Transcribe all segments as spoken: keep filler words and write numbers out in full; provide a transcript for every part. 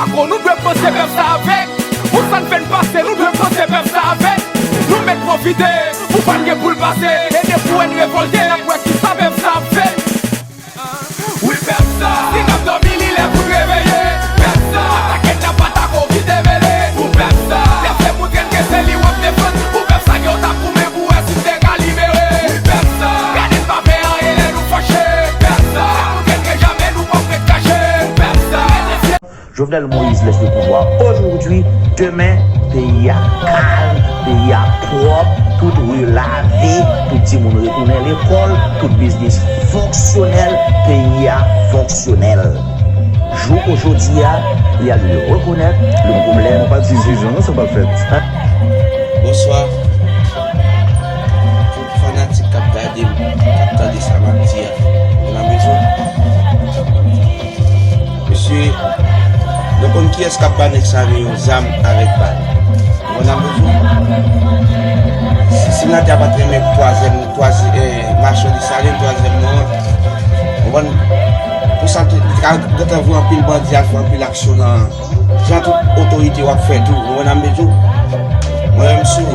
Afro, nou dwe panse pèp sa avèk. Pou sa n fè n pase, nou dwe panse pèp sa avèk. Nou mèt pwofite, pou pa n gen pou l pase. E depi w wè n revòlte, n ap wè kisa pèp sa ap fè. Wi, pèp sa. Si n ap dòmi, li lè pou n reveye. Pèp sa. Atake n, n ap atake w ki te mele. Pou pèp sa. Pèp se moutre n ke se li w ap defann. Pou pèp sa ke w t ap goumen pou wè si n te ka libere. Wi, pèp sa. Gade n pa fè anyen lè nou fache. Pèp sa. Moutre n ke jamè nou p ap ret kache. Pou pèp sa. Jovenel Moïse laisse le pouvoir aujourd'hui, demain, peyi a kalm, peyi a pwòp, tout ri lave, tout timoun retounen lekòl, tout biznis fonksyonèl, peyi a fonksyonèl. Jou ojodi a, li a dwe rekonèt le pwoblèm. Sa pa divizyon, non, sa pa fèt. Bonswa. Tout fanatik k ap gade m, k ap tande sa m ap di a. Mwen nan bezwen. Mesye, nou konn kiyès k ap ba nèg sa yo zam avèk bal. Ou konn sa m vle di w? Si, si Senatè a pa t renmen twazyèm, twazyè-, eh, machann Desalin, twazyèm non an, ou konprann? Pou sa, li te ka gentan voye anpil bandi al fè anpil aksyon nan jan tout otorite yo ap fè tou. Ou konprann sa m vle di w? Mwen menm sou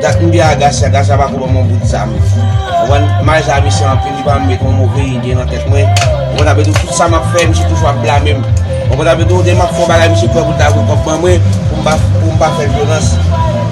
dat m byen a Gracia, Gracia pa ko ban m yon bout zam. Ou konprann? M al zam misye anpil, li pa janm met yon move ide nan tèt mwen. Ou konprann sa m vle di w? Tout sa m ap fè, misye toujou ap blame m. Ou konprann sa m vle di w? Demen m ap fè yon bagay, misye pran bout la, pran kòb ban mwen, pou m pa, pou m pa fè vyolans.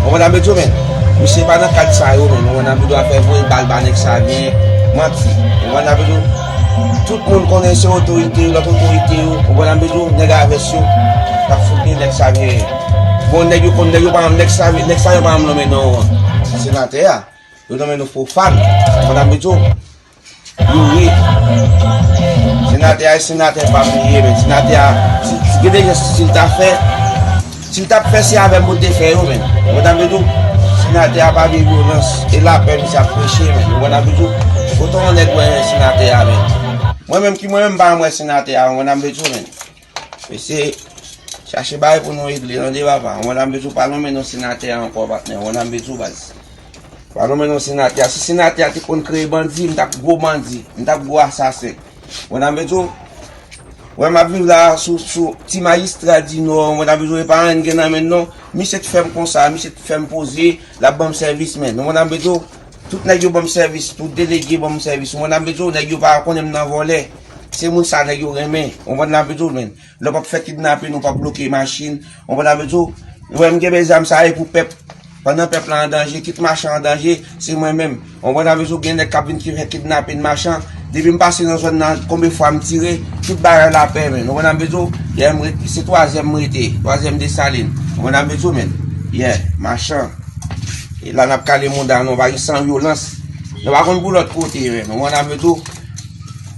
Ou konprann sa m vle di w, men? Misye pa nan kad sa yo, men. Ou konprann sa m vle di w? Afè voye bal ba nèg sa, byen manti. Ou konprann sa m vle di w? Tout moun konnen se otorite yo, lòt otorite yo, ou konprann sa m vle di w, nèg a vès yo, k ap soutni nèg sa vyen. Bon, nèg yo konn, nèg yo pa, nèg sa, nèg sa yo pa janm nonmen non an. Senatè a, yo nonmen nou pwofàn, ou konprann sa m vle di w. Yo ye. Senatè a, e senatè pa m li ye, men senatè a, si, si gen de jan, si l ta fè, si l t ap fè, se avè m pou l te fè yo, men. Ou konprann sa m vle di w? Senatè a pa vle vyolans, e lapè misye ap preche, men. Ou konprann sa m vle di w? Kote yon nèg wè senatè a, men? Mwen menm ki mwen menm, m pa janm wè senatè a, ou konprann sa m vle di w, men. Mesye, chache bagay pou nou regle, tande papa. Ou konprann sa m vle di w? Pa nonmen non senatè a ankò, patnè. Ou konprann sa m vle di w, baz? Pa nonmen non senatè a. Si senatè a te konn kreye bandi, m t ap gwo bandi, m t ap gwo asasen. Ou konprann sa m vle di w? Wè m ap viv la sou, sou ti majistra di Nò, ou konprann sa m vle di w, e pa anyen m gen nan men l non. Misye t fè m konsa, misye t fè m poze, l ap ban m sèvis, men. Ou konprann sa m vle di w? Tout nèg yo ban m sèvis, tout delege ban m sèvis. Ou konprann sa m vle di w? Nèg yo pa konnen m nan vòlè. Se moun sa nèg yo renmen. Ou konprann sa m vle di w, men. Lè w p ap fè kidnape, nou p ap bloke machin. Ou konprann sa m vle di w? Ou wè m gen bezwen zam sa e pou pèp. Pandan pèp la an danje, kit machan an danje, se mwen menm. Ou konprann sa m vle di w? Gen nèg k ap vin ki fè kidnape machan. Depi m pase nan zòn nan, konbyen fwa m tire, tout bagay lapè, men. Ou konprann sa m vle di w? Yè m ret, se twazyèm m rete, twazyèm Desalin. Ou konprann sa m vle di w, men? Yè, machan. E la n ap kale mouda nou, pa gen san vyolans. Nou pa konn pou lòt kote, men. Ou konprann sa m vle di w?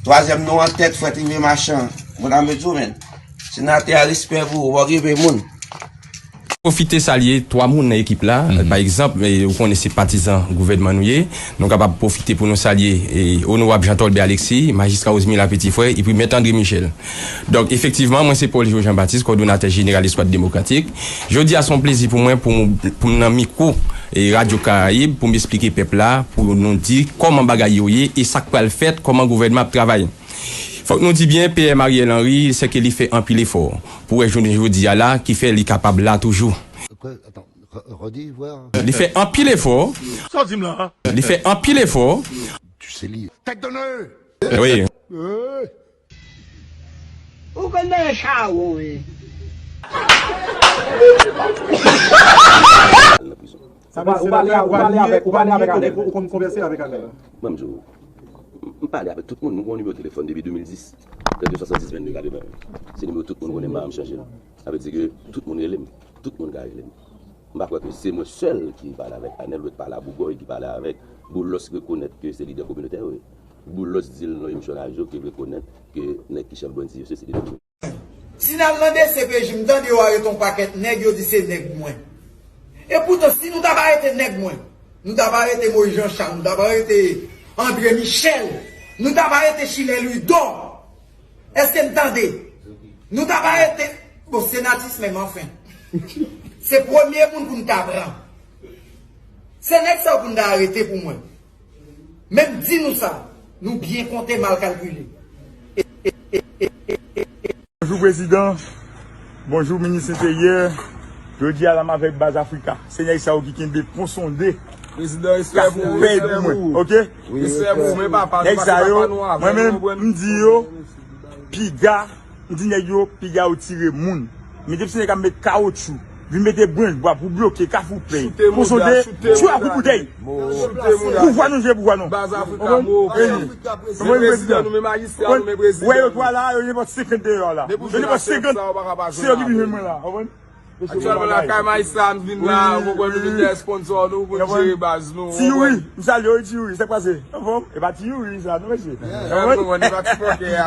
Twazyèm nou an tèt, fwèt rive machan. Ou konprann sa m vle di w, men? Senatè a, respè pou ou, w ap rive moun. Pwofite salye twa moun nan ekip la. Pa egzanp, e, ou konnen se patizan gouvènman nou ye. Nou kapab pwofite pou nou salye, e, Onorab Jean Tolbert Alexis, Majistra Rosemila Petit Frère, epi Mèt André Michel. Donk, efektivman, mwen se Paul Geo Jean Baptiste, kòdonatè jeneral Eskwad Demokratik. Jodi a, se yon plezi pou mwen pou, pou m nan mikwo, e, Radyo Karayib, pou m esplike pèp la, pou nou di kòman bagay yo ye e sa k pral fèt, kòman gouvènman ap travay. Fòk nou di byen, P M Ariel Henry, se ke li fè anpil efò pou wè jounen jodi a la, ki fè li kapab la toujou. Quoi ? Attends, re- redis, voir. Li fè anpil efò. Sa w di m la? Li fè anpil efò. Tu sais lire. Tête de nœud. Wi. Ou konn nan chawon, wi. Sa vle di, ou pale, ou pale avèk, ou pale avèk Ariel. Ou konn konvèse avèk Ariel. Mwen, m di w, m, m pale avèk tout moun, m gon nimewo telefòn depi de mil dis, trannde swasanndis vennde katreven. Se nimewo tout moun konnen, m pa janm chanje l. Sa vle di ke tout moun rele m. Tout moun ka rele m. M pa kwè ke se mwen sèl ki pale avèk Anèl, lòt pa la Bougòy ki pale avèk Boulos, rekonèt ke se lidè kominotè yo ye. Boulos di l nan emisyon radyo ke rekonèt ke nèg ki chèf bandi yo se, se lidè kominotè. Si n al nan D C P J, m tande yo arete yon pakèt nèg, yo di se nèg mwen. E poutan, si nou t ap arete nèg mwen, nou t ap arete Moïse Jean Charles, nou t ap arete André Michel, nou t ap arete Chilè Louidor. Èske n tande? Nou t ap arete, bon, Senatus menm, anfen. Se premye moun pou n ta pran. Se nèg sa yo pou n ta arete pou mwen. Men m di nou sa, nou byen konte, mal kalkile. Bonjou, prezidan. Bonjou, minis enteryè. Jodi a la m avèk Baz Afrika. Se nèg sa yo ki kenbe pon sonde. Prezidan, respè pou ou, respè pou ou. Oke? Respè pou ou, men papa, nou pase papa nou a, mwen menm, m di yo, piga, m di nèg yo, piga yo tire moun. Men depi se nèg k ap met kawotchou, vin mete branch bwa pou bloke Kafou Pèy. Pon sonde, tchwa, kout boutèy. Pouvwa nou jwe, pouvwa nou. Baz Afrika, move. Men prezidan nou, men majistra nou, men prezidan. Wè yo twa la, yo nenpòt senkant deyò la. Yo nenpòt senkant. Se yo ki vin jwenn mwen la, konprann? Aktyèlman la, kay majistra m vin la, ou konprann, nou vin fè sponsor nou, pou n jere baz nou, ou konprann? Ti Youri, m salye w, Ti Youri, sa k pase? Anfòm? E pa Ti Youri sa, non, mesye. Ou konprann, e pa ti pòkè a.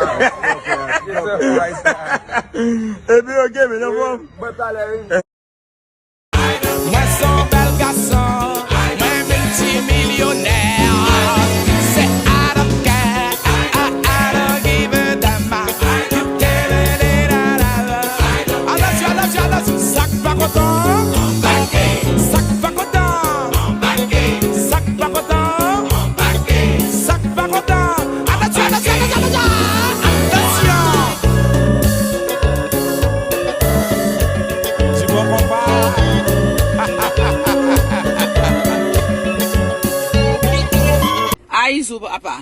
Epi, oke, men anfòm. Mwen se yon bèl gason, mwen miltimilyonè. Se I don't care, I, I, I don't give a damn. Attention, attention, attention, sa k pa kontan. Sa k pa kontan. Sa k pa kontan. Sa k pa kontan. Attention, attention, attention, attention. Attention. Ti bon konpa. A Izo papa.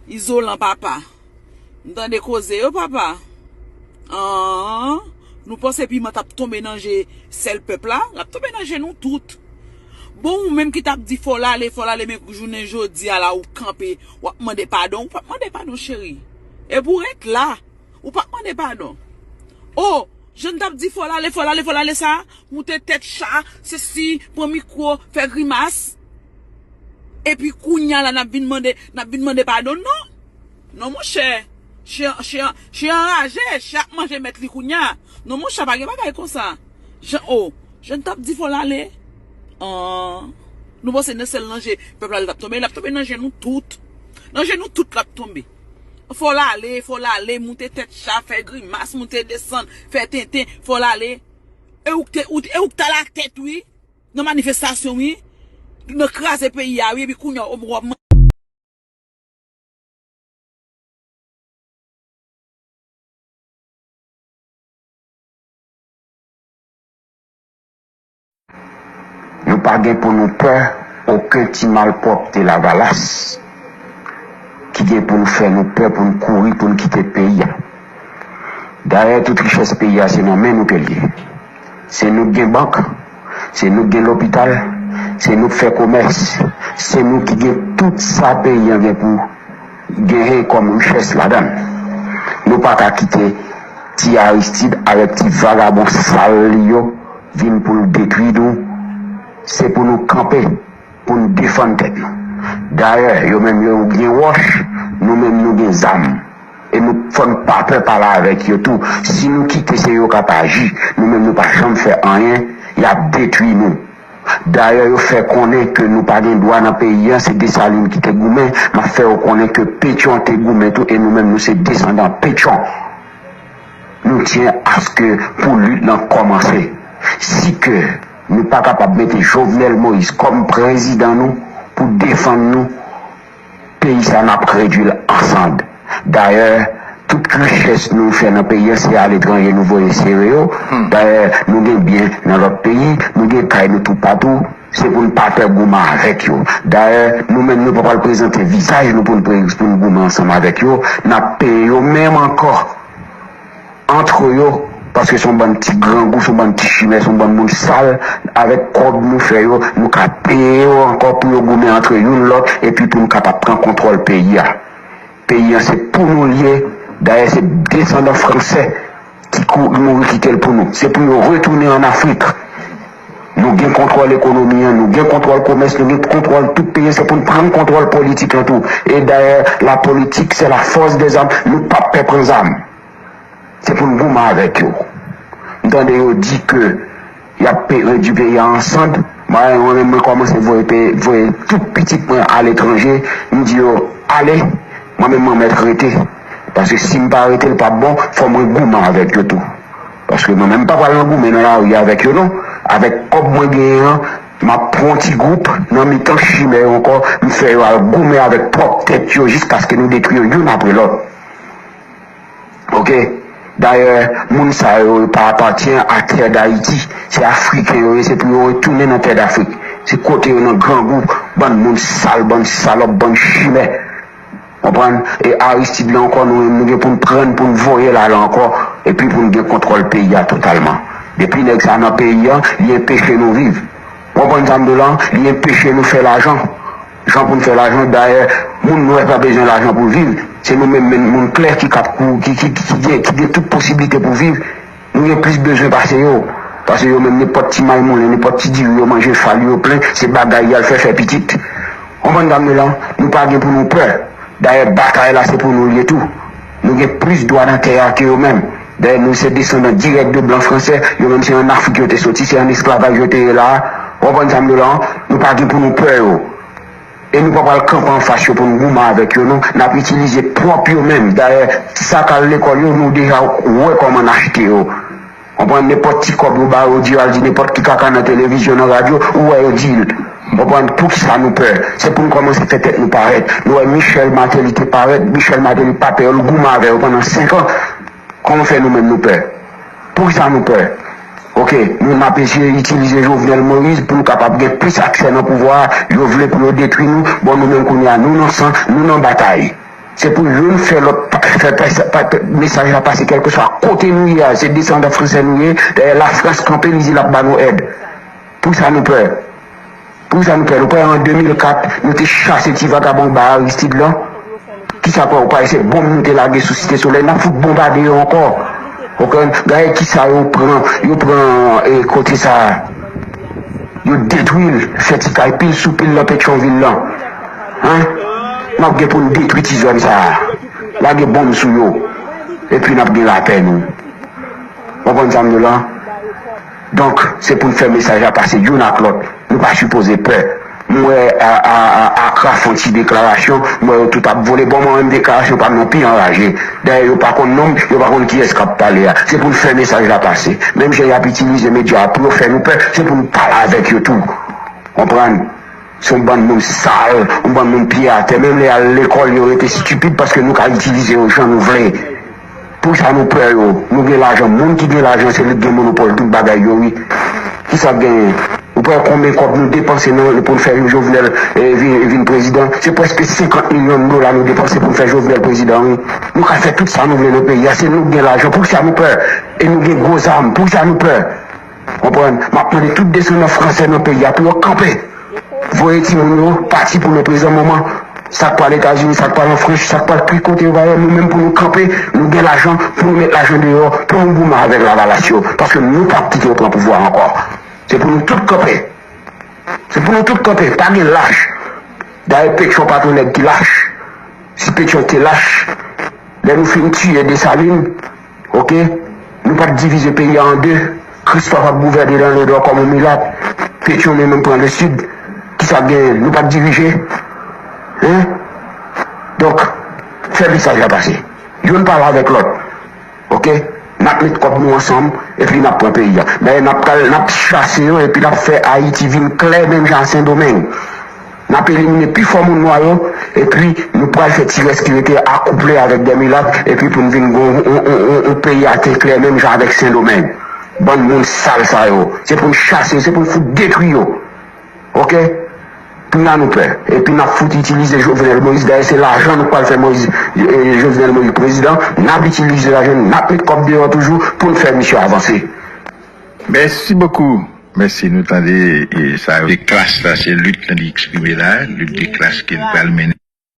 Izolan papa. M tande koze yo papa. An, nou panse piman t ap tonbe nan je sèl pèp la? L ap tonbe nan je nou tout. Bon, ou menm ki t ap di fò l ale, fò l ale, men jounen jodi a la ou kanpe, w ap mande padon. Ou p ap mande padon, cheri. E pou w ret la. Ou p ap mande padon. O, jan n t ap di fò l ale, fò l ale, fò l ale sa, moute tèt cha, sesi, pran mikwo, fè grimas. Epi kounye a la n ap vin mande, n ap vin mande padon, non. Non, monchè. Chen, chen, chen anraje, chen ap manje mèt li kounye a. Non, monchè, pa gen bagay konsa. Jan, o, jan n t ap di fò l ale. An, nou panse nan sèl nan je pèp la l t ap tonbe, l ap tonbe nan je nou tout. Nan je nou tout l ap tonbe. Fò l ale, fò l ale, moute tèt cha, fè grimas, moute desann, fè tenten, fò l ale. E ou k te, ou, e ou k t alatèt, wi, nan manifestasyon, wi, nan kraze peyi a, wi, epi kounye a, w ap Nou pa gen pou nou pè okenn ti malpwòpte Lavalas ki gen pou nou fè nou pè pou n kouri pou n kite peyi a. Dayè, tout richès peyi a se nan men nou ke l ye. Se nou k gen bank, se nou k gen lopital, se nou k fè komès, se nou ki gen tout sa peyi an gen pou genyen kòm richès ladan l. Nou pa ka kite ti Aristide avèk ti vagabon sal li yo vin pou l detwi nou. Se pou nou kanpe, pou n defann tèt nou. Dayè, yo menm yo gen wòch, nou menm nou gen zam. E nou fò n pa pè pale avèk yo tou. Si nou kite se yo k ap aji, nou menm nou pa janm fè anyen, y ap detwi nou. Dayè, yo fè konnen ke nou pa gen dwa nan peyi an, se Desalin ki te goumen, m ap fè yo konnen ke Petyon te goumen tou, e nou menm nou se desandan Petyon. Nou tyen aske pou lit lan kòmanse. Si ke nou pa kapab mete Jovenel Moïse kòm prezidan nou pou defann nou, peyi sa n ap redwi l an sand. Dayè, tout richès nou fè nan peyi an, se aletranje nou voye sere yo. Dayè, nou gen byen nan lòt peyi, nou gen kay nou toupatou. Se pou n pa pè goumen avèk yo. Dayè, nou menm nou pa pral prezante vizaj nou pou n pre- pou n goumen ansanm avèk yo. N ap peye yo menm ankò. Antre yo, paske se yon bann ti grangou, se yon bann ti chimè, se yon bann moun sal, avèk kòb nou fè yo, nou ka peye yo ankò pou yo goumen antre youn lòt, epi pou nou kapab pran kontwòl peyi a. Peyi an se pou nou l ye, dayè se desandan fransè ki kou- mouri kite l pou nou. Se pou yo retounen ann Afrik. Nou gen kontwòl ekonomi an, nou gen kontwòl komès, nou gen kontwòl tout peyi an, se pou n pran kontwòl politik lan tou. E dayè, la politique, c'est la force des armes, nou p ap pè pran zam. Se pou n goumen avèk yo. M tande yo di ke y ap pe- redwi peyi a an sand. Mwen menm, mwen kòmanse voye pe- voye tout pitit mwen aletranje. M di yo, ale, mwen menm mwen mèt rete. Paske si m pa rete, l p ap bon, fò mwen goumen avèk yo tou. Paske mwen menm, m pa pral nan goumen nan lari avèk yo, non. Avèk kòb mwen genyen an, m ap pran yon ti gwoup nan mitan chimè yo ankò, m fè yo al goumen avèk pwòp tèt yo jiskaske nou detwi yo youn apre lòt. Oke? Dayè, moun sa yo, yo pa apatyen a tè Dayiti. Se Afriken yo ye, se pou yo retounen nan tè Dafrik. Se kote yo nan grangou, bann moun sal, bann salòp, bann chimè. Konprann? E Aristide la ankò, nou menm, nou gen pou n pran l, pou n voye l ale ankò, epi pou n gen kontwòl peyi a totalman. Depi nèg sa nan peyi a, li enpeche nou viv. Ou konprann sa m di w la? Li enpeche nou fè lajan. Jan pou n fè lajan, dayè, moun nwè pa bezwen lajan pou l viv. Se nou menm, menm moun klè ki kap kou, ki, ki, ki, ki gen, ki gen tout posiblite pou viv. Nou gen plis bezwen pase yo. Paske yo menm, nenpòt ti may moulen, nenpòt ti diri yo manje, fal yo plen, se bagay y al fè, fè pitit. Konprann sa m di w la? Nou pa gen pou nou pè. Dayè, batay la, se pou nou l ye tou. Nou gen plis dwa nan tè a ke yo menm. Dayè, nou se desandan dirèk de blan fransè. Yo menm, se ann Afrik yo te soti, se ann esklavaj yo te ye la a. Ou konprann sa m di w la? Nou pa gen pou nou pè yo. E nou pa pral kanpe anfas yo pou n goumen avèk yo, non. N ap itilize pwòp yo menm. Dayè, sa k al lekòl yo, nou deja wè kòman n achte yo. Konprann? Nenpòt ti kòb yo ba yo, di yo al di nenpòt ki kaka nan televizyon, nan radyo, ou wè yo di l. Konprann? Poukisa nou pè? Se pou n kòmanse fè tèt nou parèt. Nou wè Michel Martelly te parèt, Michel Martelly pa pè yo, l goumen avè yo pandan senk an. Kòman fè nou menm nou pè? Poukisa nou pè? Oke, nou n ap eseye itilize Jovenel Moïse pou nou kapab gen plis aksè nan pouvwa a. Yo vle pou yo detwi nou. Bon, nou menm kounye a, nou nan san, nou nan batay. Se pou youn fè lòt pa- fè pè- pa- mesaj la pase kèlkeswa kote nou ye a. Se desandan fransè nou ye. Dayè, Lafrans kanpe, li di l ap ba nou èd. Poukisa nou pè? Poukisa nou pè? Nou pè an de mil kat, nou te chase ti vagabon ba Aristide lan. Kisa pè ou pa se bonm nou te lage sou Site Solèy? N ap fout bonbade yo ankò. Ou konprann? Gade kisa yo pran, yo pran e, kote sa a. Yo detwi l, fè ti kay pil sou pil nan Petyonvil lan. Hein? N ap gen pou n detwi ti zòn sa a. Lage bonm sou yo. Epi n ap gen lapè nou. Ou konprann sa m di w la? Donk, se pou n fè mesaj la pase youn ak lòt. Nou pa sipoze pè. M wè a, a, a, Akra fè yon ti deklarasyon, m wè yo tout ap vole. Bon, mwen menm deklarasyon pa m nan pi anraje. Dayè, yo pa konn non m, yo pa konn kiyès k ap pale a. Se pou n fè mesaj la pase. Menm jan y ap itilize medya a pou yo fè nou pè, se pou n pale avèk yo tou. Konprann? Se yon bann moun sal, yon bann moun pye atè. Menm lè y al lekòl, yo rete estipid paske nou ka itilize yo jan nou vle. Poukisa nou pè yo? Nou gen lajan. Moun ki gen lajan, se li k gen monopòl tout bagay yo, wi. Kisa k genyen? Ou pè konbyen kòb nou depanse nan, pou n fè Jovenel eh, vin, vin prezidan? Se prèske senkant milyon dola nou depanse pou n fè Jovenel prezidan, wi. Nou ka fè tout sa nou vle nan peyi a. Se nou k gen lajan. Poukisa nou pè? E nou gen gwo zam. Poukisa nou pè? Konprann? M ap mande tout desandan fransè nan peyi a pou yo kanpe. Voye timoun yo pati pou leprezan moman. Sa k pral Etazini, sa k pral an Frans, sa k pral ki kote yo va ye, nou menm pou nou kanpe, nou gen lajan, pou nou met lajan deyò, pou nou goumen avèk lavalas yo. Paske nou p ap kite yo pran pouvwa a ankò. Se pou nou tout kanpe. Se pou nou tout kanpe, pa gen lach. Dayè, Petyon pa t yon nèg ki lach. Si Petyon te lach, lè nou fin tiye Desalin, oke, nou pa t divize peyi a an de. Kristòf ap gouvène nan Ledò kòm yon milat. Petyon li menm pran Lesid. Kisa k genyen? Nou pa t dirije. Hein? Donk, fè mesaj la pase. Youn pale avèk lòt. Oke? N ap met kòb nou ansanm, epi n ap pran peyi a. Dayè, n ap pral, n ap chase yo, epi n ap fè Ayiti vin klè menm jan a Sendomeng. N ap elimine pi fò moun nwa yo, epi nou pral fè ti rès ki rete akouple avèk dè milat, epi pou n vin gen yon, yon, yon, yon, yon peyi atè klè menm jan avèk Sendomeng. Bann moun sal sa yo. Se pou n chase yo, se pou n fout detwi yo. Oke? Kounye a nou pè. Epi n ap fout itilize Jovenel Moïse. Dayè, se lajan nou pral fè Moïse, eh, Jovenel Moïse prezidan. N ap itilize lajan, n ap met kòb deyò toujou pou n fè misye avanse. Mèsi bokou. Mèsi, nou tande e, sa yo. De klas la, se lit lan li eksprime la, lit de klas ke l pral mennen.